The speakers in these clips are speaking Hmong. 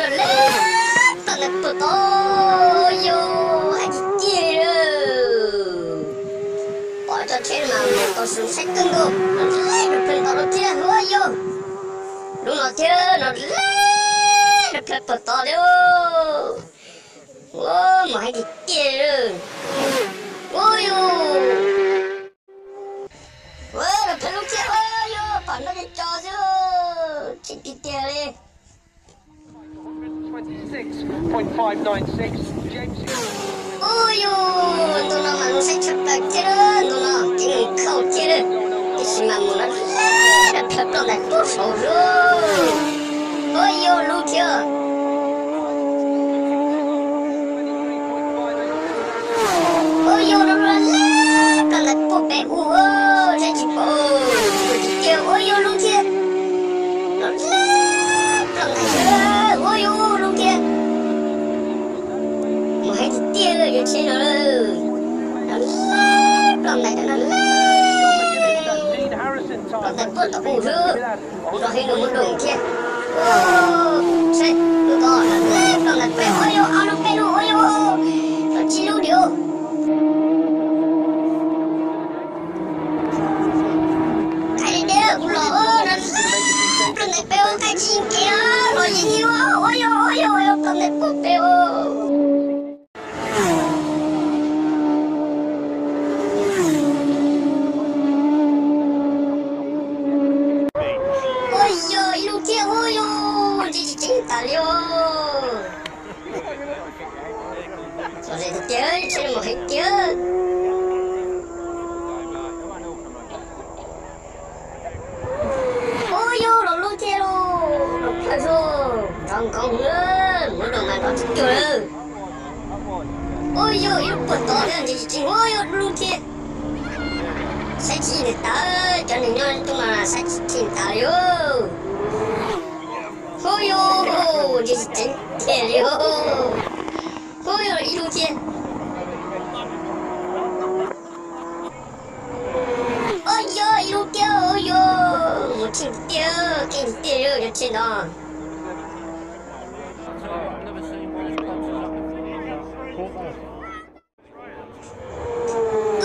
Leb ploj ntais puag tod, yog hais tiag tiag li. Pom cov tsheb mas mus tau zoo saib kawg nkaus, leb ploj ntais puag tod thiab, ua yog lub no thiab no leb ploj ntais puag tod thiab. Ua, mus heev tiag tiag li. Ua yog, ua, los pheej lub thiab, ua yog pom no cov cov xwb, tseem tiag tiag li. Ua yog, ntu no mas zoo saib tshaj plaws thiab, ntu no kev mus khauj thiab, tiam sis mas mus no leb ploj ntais puag saud xwb. Ua yog lub thiab. Ua yog lub, leb ploj ntais puag pem ub, saib tsis pom, tiag tiag, ua yog lub thiab. Los leb ploj ntais, ua yog lub thiab. Mus heev tiag tiag cov tsheb no lawm. Los leb ploj ntais cov no leb ploj ntais puag tom ub xwb. Zoo heev, lub muab doos thiab. Saib lub tod, los leb ploj ntais pem, ua yog ob lub peb lub, ua yog los tsib lub diam. Qaij deb kuv los, los leb ploj ntais pem, ua qaij tsis kev los yeej ua yog, ua yog, ua yog ploj ntais puag pem os. Ua yog ib lub thiab, ua yog ntse tsis tseeb tas li os. Los ze tiag tiag, tsheb no mus heev tiag. Ua yog los lub thiab lauj, los plawv zog nrov nkoos lawm, muab doos mas nrov tsis cuag lawm. Ua yog ib lub puag tod thiab ntse tsis tseeb, ua yog lub thiab. Saib tsis ntev tas, cov neeg nyob tuaj mas saib tsis ntev tas li os. Ua yog ntse tsis tseeb tiag li os. Ua yog ib lub thiab. Ua yog ib lub thiab, ua yog mus tsis tiag, keej tiag li cov tsheb no.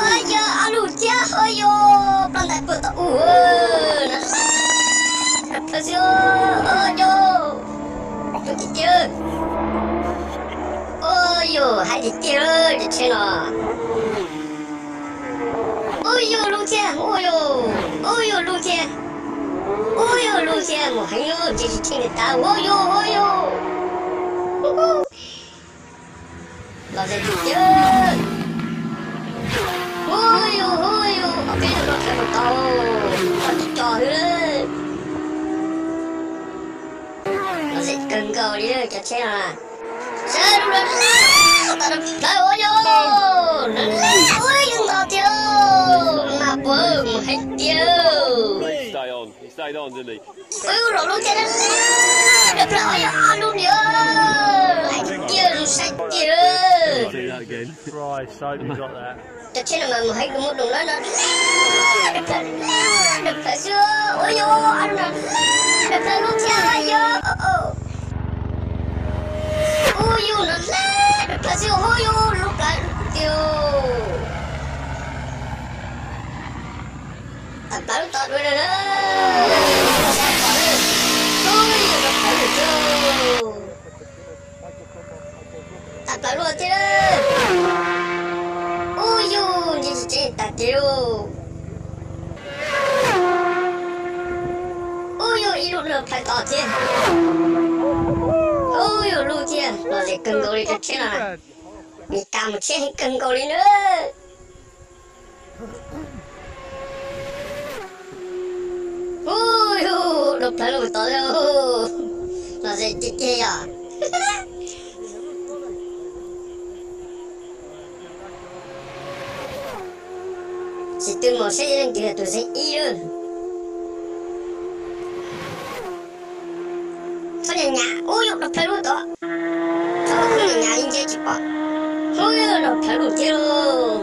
Ua yog ob lub thiab, ua yog ploj ntais puag tom ub, no leb ploj xwb, ua yog, ua tiag tiag. Ua yog hais tiag tiag cov tsheb no. Ua yog lub thiab, ua yog, ua yog lub thiab. Ua yog lub thiab, mus heev lub ntse tsis tseeb li tas, ua yog, ua yog. Los ze tiag tiag. Ua yog, ua yog, ob peb tug los tau, los tsis cog xwb. Los ze kawg nkaus li cov tsheb no. Saib lub no, tas plawv ua yog, ua yog ntau tiag, mas puas mus heev tiag. Ua yog los lub thiab, tas plawv ua yog ob lub niam, hais tiag zoo saib tiag. Cov tsheb no mas mus heev, kuv muab doos no no, tas plawv xwb, ua yog ob lub no, tas plawv lub thiab yog. Ua yog no, tas plawv xwb, ua yog lub plawv tiag. Tas plawv lub tod dua na. Ua yog tas plawv lub tiag. Tas plawv lub thiab. Ua yog ntse tsis tseeb tas tiag. Ua yog ib lub lawm plhaw tod thiab. Ua yog lub thiab, los ze kawg nkaus li cov tsheb no. Mis kas mus tsheb heev kawg nkaus li na. Ua yog dua plhaw lub tod thiab. Los ze tiag tiag yom. Tsis twv mus seb leej twg yog tus xeeb ib lawm. Txhob nyas nyas, ub, yog dua plhaw lub tod. Txhob nyas nyas li nce tsis pom. Ub, yog dua plhaw lub thiab lauj.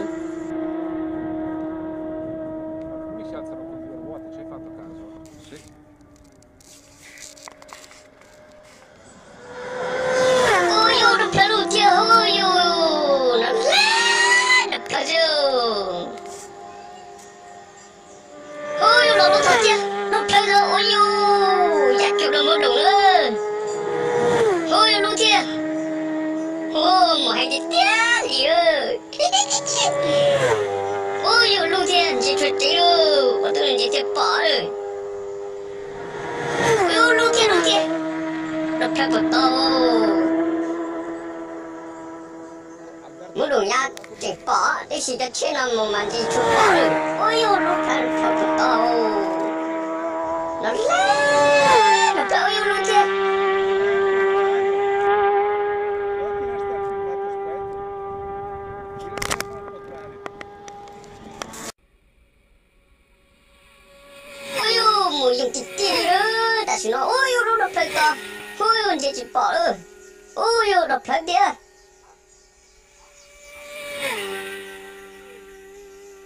Ub, yog lub thiab, ntsia tsuag tsev lauj, ua tub ntsia thiaj pom lawm. Ub, lub thiab, lub thiab, dog plhawv puas tau. Muab lub nyab tseem pom, tab sis cov tsheb no mus mas ntsia tsis pom lawm. Ub, yog lub plhawv, plhawv puas tau. Los lawm, los plhawv, ub, yog lub thiab. Ub, yog mus yoog tiag tiag li lawm, tam sim no ub, yog lub dog plhawv tau. Ub, yog ntsia tsis pom lawm. Ub, yog dog plhawv tiag.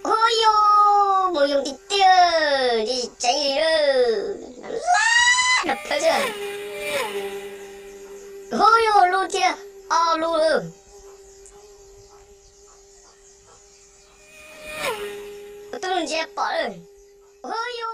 Ub, yog mus yoog tiag tiag, ntsia tsis tseev li lawm, lab dog plhawv tiag. Ub, yog lub thiab, ob lub lawm. Ua tub ntsia pom lawm. Ub, yog